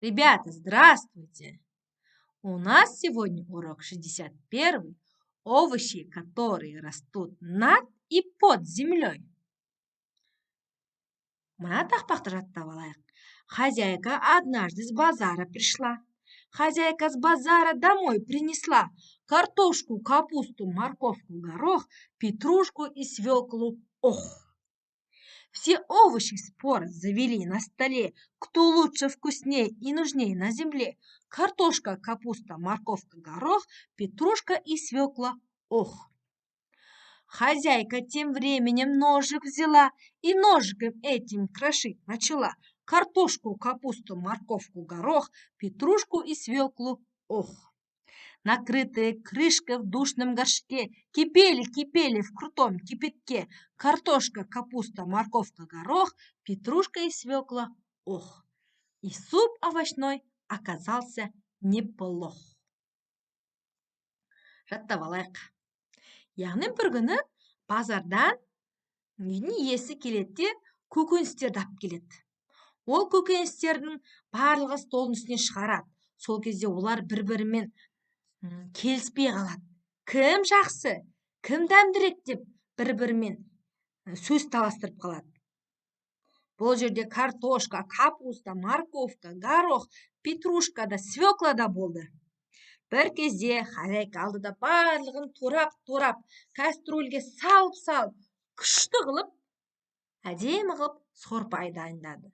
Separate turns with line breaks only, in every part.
Ребята, здравствуйте! У нас сегодня урок 61. Овощи, которые растут над и под землей. Мына тақпақты жаттап алайық. Хозяйка однажды с базара пришла. Хозяйка с базара домой принесла картошку, капусту, морковку, горох, петрушку и свеклу. Ох! Все овощи спор завели на столе, кто лучше, вкуснее и нужнее на земле. Картошка, капуста, морковка, горох, петрушка и свекла. Ох! Хозяйка тем временем ножик взяла и ножиком этим крошить начала. Картошку, капусту, морковку, горох, петрушку и свеклу. Ох! Накрытая крышка в душном горшке, кипели, кипели в крутом кипятке. Картошка, капуста, морковка, горох, петрушка и свекла. Ох! И суп овощной оказался неплох. Жаттап алайық. Яғни бір күні базардан үйдің иесі келеді де көкөністерді алып келеді. Ол көкөністердің барлығы столдың үстіне шығарады. Сол кезде олар бір-бірімен келіспей қалады. Кім жақсы, кім дәмдірек деп бір-бірімен сөз таластырып қалады. Бұл жерде картошка, капуста, морковка, горох, петрушка да, свекла да болды. Бір кезде хозяйка алды да барлығын турап-турап, кастрюльге салып-салып, күшті қылып, әдемі қылып сорпа дайындады.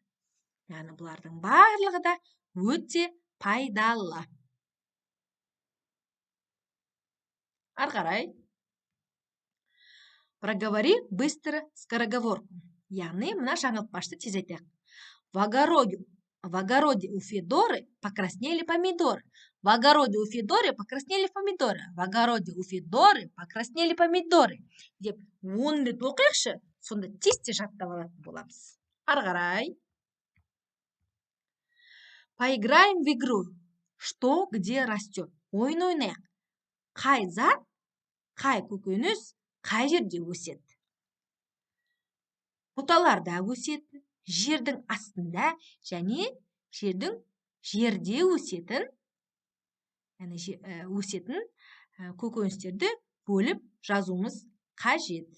Яғни бұлардың барлығы да өте пайдалы. Ары қарай. Проговори быстро скороговорку. Яғни мына жаңылтпашты тез айтайық. В огороде у Федоры покраснели помидоры. В огороде у Федоры покраснели помидоры. В огороде у Федоры покраснели помидоры. Деп 10 рет оқиықшы, сонда тез-тез жаттап алатын боламыз. Ары қарай. Поиграем в игру. Что где растет? Ойын ойнайық. Қай зат, қай көкөніс, қай жерде өседі? Бұталарда өсетін, жердің астында және жерде өсетін, яғни өсетін көкөністерді бөліп жазуымыз қажет.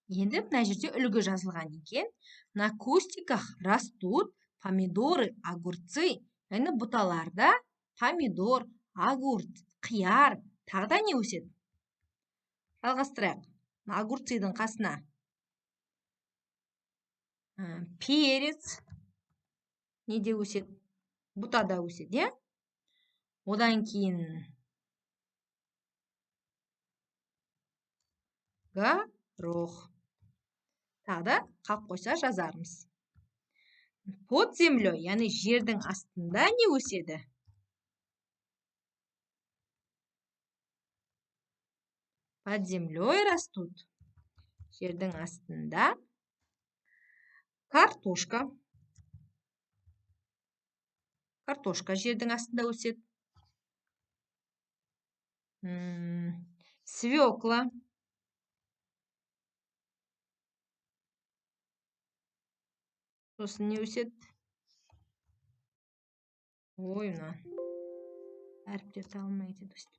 Енді мына жерде үлгі жазылған екен. На кустиках растут помидоры, огурцы. Яғни бұталарда помидор, огурц, қияр, тағы да не өседі? Жалғастырайық. Огурцидың қасына перец неде өседі? Бұтада өседі, иә? Одан кейін горох. Тағы да қалып қойса жазармыз. Под землей, яғни жердің астында не өседі? Под землей растут. Жердің астында картошка. Картошка жердің астында өседі. Свекла. Сосын не өседі? Ой, мына әріптер табылмай кетеді өстіп.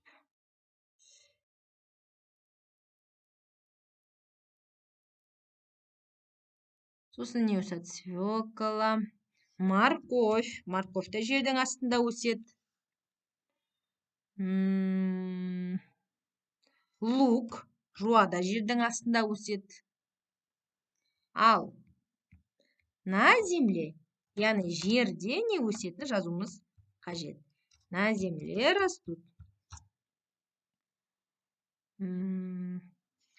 Сосын не өседі? Свекла, морковь. Морковь та жердің астында өседі. Лук, жуа да жердің астында өседі. Ал на земле, яғни жерде не өсетіні жазуымыз қажет. На земле растут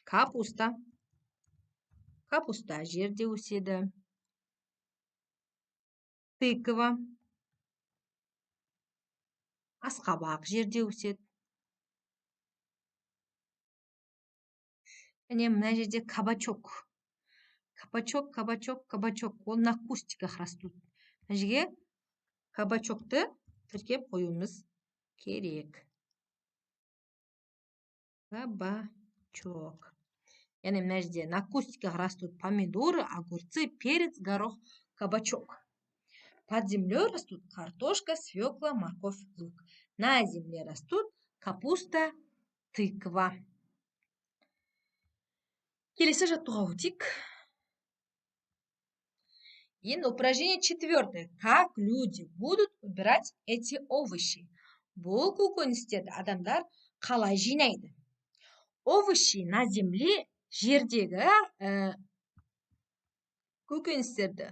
капуста. Капуста жерде өседі. Тыква. Асқабақ жерде өседі. Және мына жерде кабачок. Кабачок, кабачок, кабачок. Ол на кустиках растут. Мына жерге кабачокты тіркеп қоюымыз керек. Кабачок. Яғни мына жерде на кустиках растут помидоры, огурцы, перец, горох, кабачок. Под землей растут картошка, свекла, морковь, лук. На земле растут капуста, тыква. Келесі жаттығуға өтейік. Енді упражнение четвертое. Как люди будут убирать эти овощи? Бұл көкөністерді адамдар қалай жинайды? Овощи на земле, жердегі көкөністерді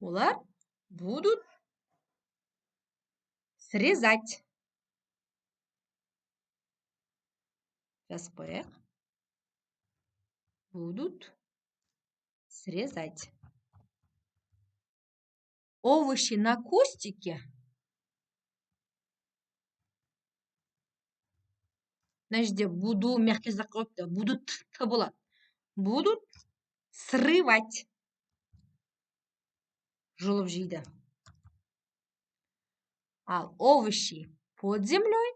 олар будут срезать. Жазып қояйық. Будут срезать. Овощи на кустике. Мына жерде буду мягкий знак қойыпты. Будут т болады. Будут срывать. Жұлып жейді. Ал овощи под землей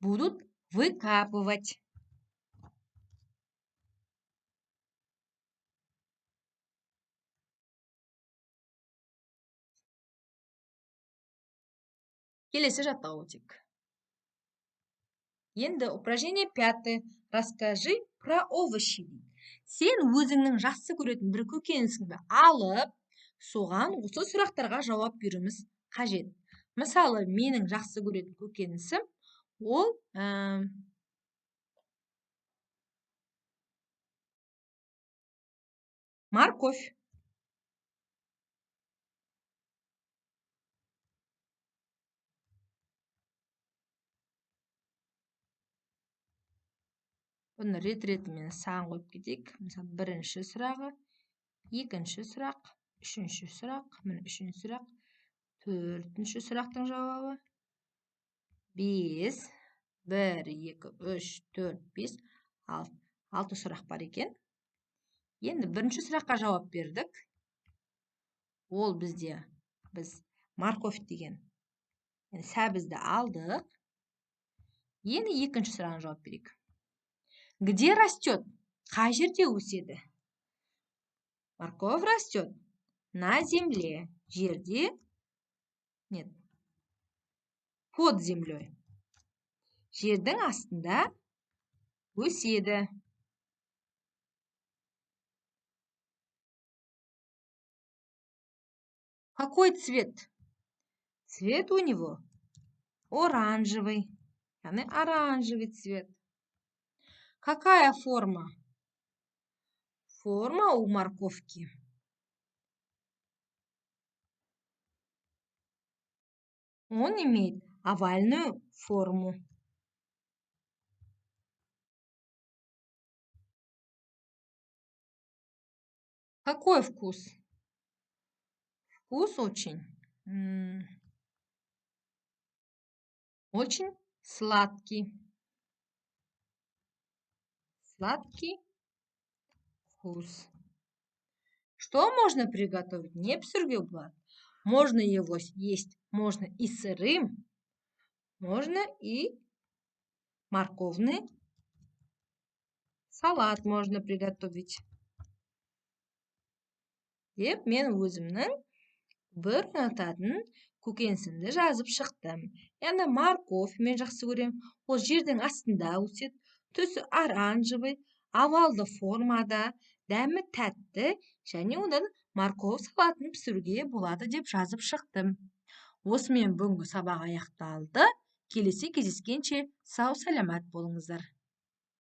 будут выкапывать. Келесі жаттығу өтейік. Енді упражнение пятое. Расскажи про овощи. Сен өзіңнің жақсы көретін бір көкөнісіңді алып, соған осы сұрақтарға жауап беруіміз қажет. Мысалы, менің жақсы көретін көкөнісім ол морковь. Бұны рет-ретімен сан қойып кетейік. Мысалы, бірінші сұрағы, екінші сұрақ, үшінші сұрақ, міне үшінші сұрақ, төртінші сұрақтың жауабы. 5, 1, 2, 3, 4, 5, 6. 6 сұрақ бар екен. Енді бірінші сұраққа жауап бердік. Ол бізде, біз морковь деген, яғни сәбізді алдық. Енді екінші сұрағына жауап берейік. Где растет? Қай жерде өседі? Морковь растет на земле. Жерде? Нет. Под землей. Жердің астында өседі. Какой цвет? Цвет у него оранжевый. Яғни оранжевый цвет. Какая форма? Форма у морковки. Он имеет овальную форму. Какой вкус? Вкус очень сладкий. Сладкий вкус. Что можно приготовить? Не пісіруге болады. Можно его съесть, можно и сырым, можно и морковный салат можно приготовить. Деп мен өзімнің бір ұнататын көкөнісімді жазып шықтым. Яғни морковь мен жақсы көремін. Ол жердің астында өседі. Түсі оранжевый, овалды формада, дәмі тәтті және одан морковь салатын пісіруге болады деп жазып шықтым. Осымен бүгінгі сабақ аяқталды. Келесі кездескенше сау-саламат болыңыздар.